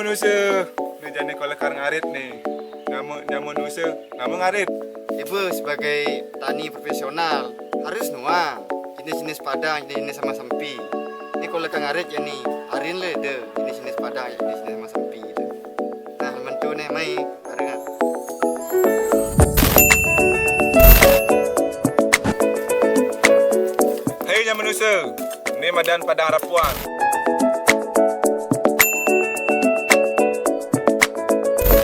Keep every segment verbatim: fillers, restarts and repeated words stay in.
Nusa, ni jani ko lekar ngarit ni. Nama, nama nusa, nama ngarit. Ibu sebagai petani profesional harus nuang jenis-jenis padang, jenis-jenis sama sampi. Ni ko lekar ngarit jani, arin le de jenis-jenis padang, jenis-jenis sama sampi tu. Nah, mentu ni mai, arin. Hei, nya manusia, ni madan padang rapuan.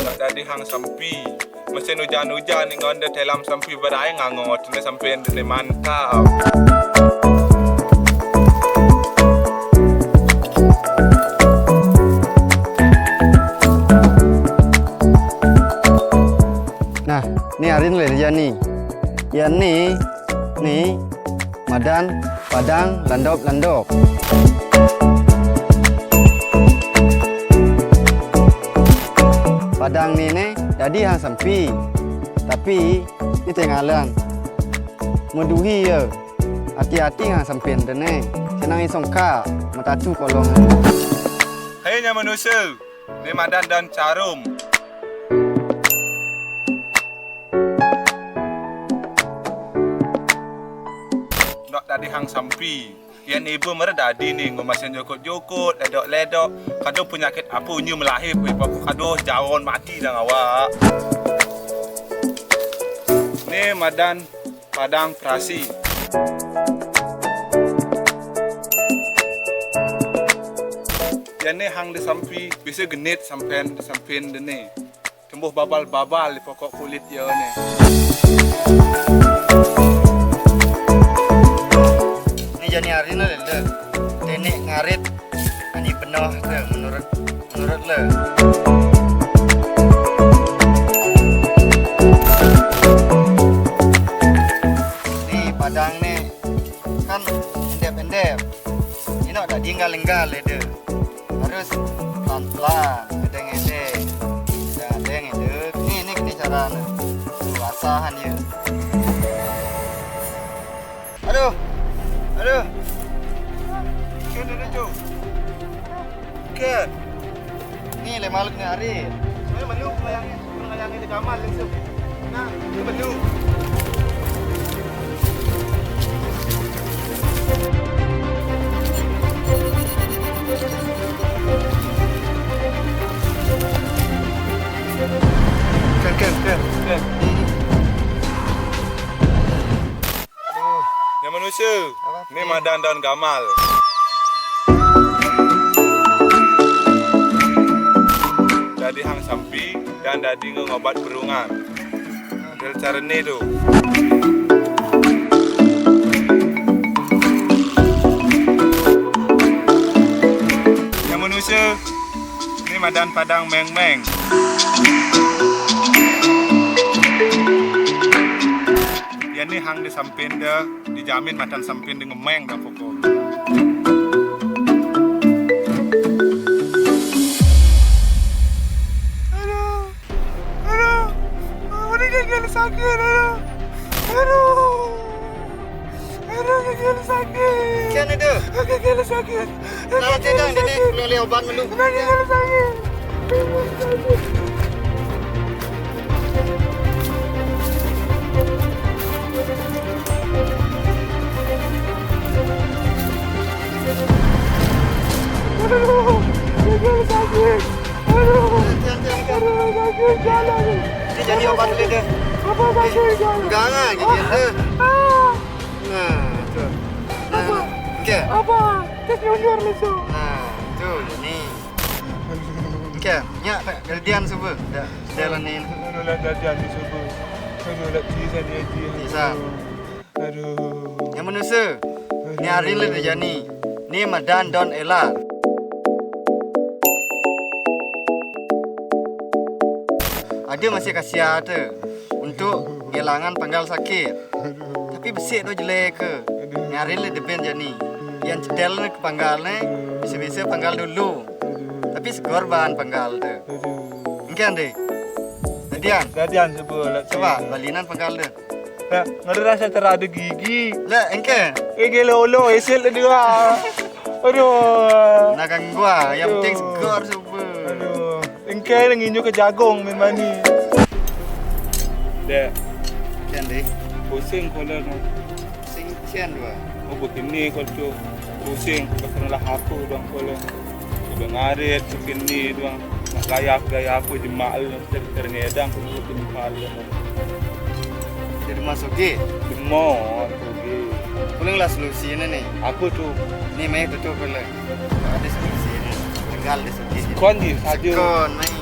Nak dadi hang sampi. Mesin ujan-ujan ni ngonde telam sampi berai ngangot ni sampi ni mantap. Nah, ni arin le jani. Yan ni, ni madan padang landok-landok. Padang ni ni dadi hang sampi. Tapi ni tengalan. Meduhi ya. Hati-hati hang sampi ni. Senang isongka matatu kolong. Hei nya manusia. Ni madan dan carum. Nak dadi hang sampi. Yan ibu mara dadi ni ngemasin jukut-jukut, ledok-ledok. Kado penyakit apa unyu melahir, weh, paku kado jawon mati dah awak. Ni madan padang perasi. Yan ni hang disampi, bisa genit sampen disampin dene. Tumbuh babal-babal di pokok kulit ya ni. Ni jani hari ni lele. Teknik ngarit ani penuh tu menurut menurut le. Ni padang ni kan endep-endep. Ino dak dinggal-inggal le de. Harus pelan-pelan, ngedeng-ngedeng. Ngedeng-ngedeng. Ni, ni kena cara ni. Tu asahan dia. Aduh. Aduh. Kena ni tu. Ken. Ni le makhluk ni hari. Mana makhluk yang Nang ayang ni gamal langsung. Nah, ni belu. Ken, Ken, Ken, Ken. Aduh. Nya manusia. Apa? Ni madan daun gamal. Dadi hang sampi dan dadi ngengobat perungan. Model cara ni tu. Nya manusia. Ni madan padang meng-meng. Yan ni hang disampin dia, dijamin madan sampin dia ngemeng dah pokok. Aduh, aduh, aduh, kaki sakit, aduh, aduh. Aduh, kaki aku sakit. Kaki aku sakit. Kaki aku sakit. Kaki aku sakit. Kaki aku sakit. Aduh, kaki aku sakit. Aduh. Aduh, sakit. Jalan. Ni jadi obat dulu deh. Apa sakit? Jalan. Pegang ah, gigi dia. Ah. Nah, tu. Nah, apa? Okey. Apa? Terselunjur ni tu. Nah, tu ni. Okey, nya tak gadian suba. Dah, dah lah ni. Aduh, lah gadian ni suba. Aduh, lah tisan dia dia. Tisan. Aduh. Nya manusia. Ni hari le jani. Ni madan daun elar. Ada masih khasiat tu untuk ngilangan panggal sakit. Tapi besik tu jelek ke. Ni hari le deben jani. Yang cedel ni ke panggal ni, bisa-bisa panggal dulu. Tapi segar bahan panggal tu. Engkan deh. Dadian. Dadian cuba lah. Cuba balinan panggal tu. Nah, ngeri rasa terada gigi. Lah, engke. Gigi lolo, esil tu dua. Aduh. Nak ganggu ah. Yang penting segar semua. Aduh. Kene nginjo ke jagung min mani. Dek. Cen deh. Pusing ko le no. Sing cen dua. Ko bukini ko tu. Pusing ko kena lah aku dong ko le. Ko ngarit ko kini dong. Nak gaya gaya aku jemak le ter terngedang ko tu pal le. Jadi masuk ke. Semua aku gi. Pulang lah solusi ini nih. Aku tu. Nih meh tu tu pulang. Ada solusi ini. Tinggal di solusi. Kon di saja. Kon nih.